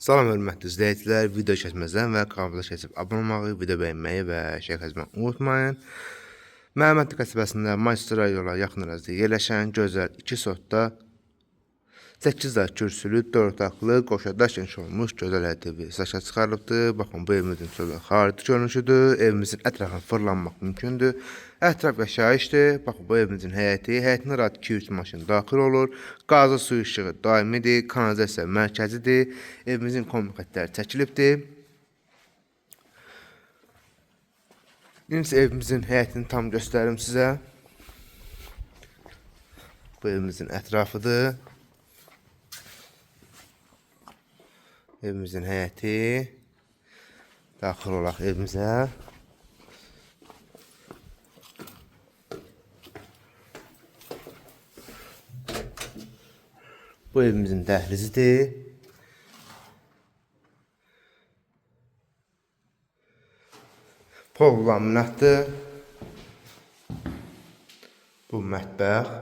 Salam hörmətli izləyicilər, video keçməzdən və kanalımıza keçib abunə olmağı, video bəyənməyi və şərh yazmağı unutmayın. Məhəmmədli qəsəbəsində magistral yola yaxın ərazidə yerləşən gözəl 2 sotda 8 daş kürsülü, 4 otaqlı, qoşadaş inşa olunmuş gözəl həyət evi satışa çıxarılıbdır. Baxın, bu evimizin çöldə xarici görünüşüdür. Evimizin ətrafına fırlanmaq mümkündür. Ətraf yaşayışdır. Baxın, bu evimizin həyəti. Həyətinə rahat 2-3 maşın daxil olur. Qazı su işığı daimidir. Kanalizasiya mərkəzidir. Evimizin kombi xəttləri çəkilibdir. İndi isə evimizin həyətini tam göstərim sizə. Bu evimizin ətrafıdır. Evimizin həyəti. Daxil olaq evimizə. Bu evimizin dəhlizidir. Pol laminatdır. Bu mətbəx.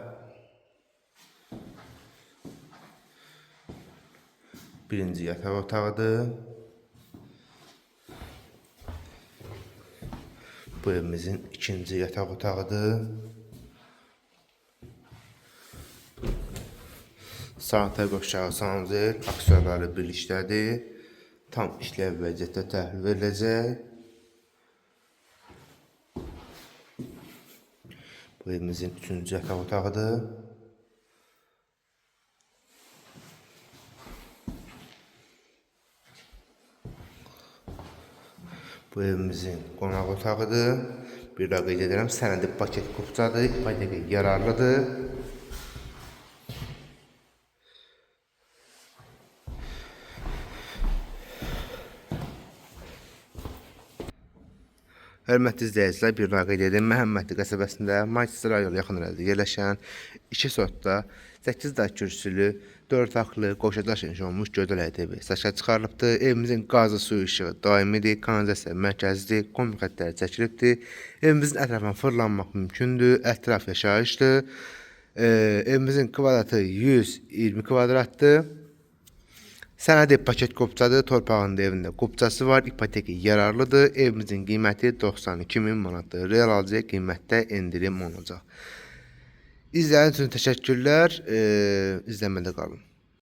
Birinci yataq otağıdır. Bu evimizin ikinci yataq otağıdır. Sanitar qovşağı sanuzel, aksesuarları birlikdədir. Tam işləv vəziyyətdə təhvil veriləcək. Bu evimizin üçüncü yataq otağıdır. Bu evimizin qonaq otağıdır. Bir daha qeyd edirəm, sənədi paket kupçadır, ipoteka yararlıdır. Hörmətli izləyicilər, bir daha qeyd edim, Məhəmmədli qəsəbəsində magistral yol yaxın ərazidə yerləşən 2 sotda 8 daş kürsülü, 4 otaqlı, qoşadaş inşa olunmuş gözəl həyət evi satışa çıxarılıbdır. Evimizin qazı su işığı daimidir, kanalizasiya mərkəzidir, kombi xəttləri çəkilibdir. Evimizin ətrafına fırlanmaq mümkündür, ətraf yaşayışdır. Evimizin kvadratı 120 kvadratdır. Sənədi paket qopçadır, torpağın da evində qopçası var, ipoteka yararlıdır. Evimizin qiyməti 92 min manatdır. Real alıcıya qiymətdə endirim olunacaq. İzlədiyiniz üçün təşəkkürlər. İzləmədə qalın.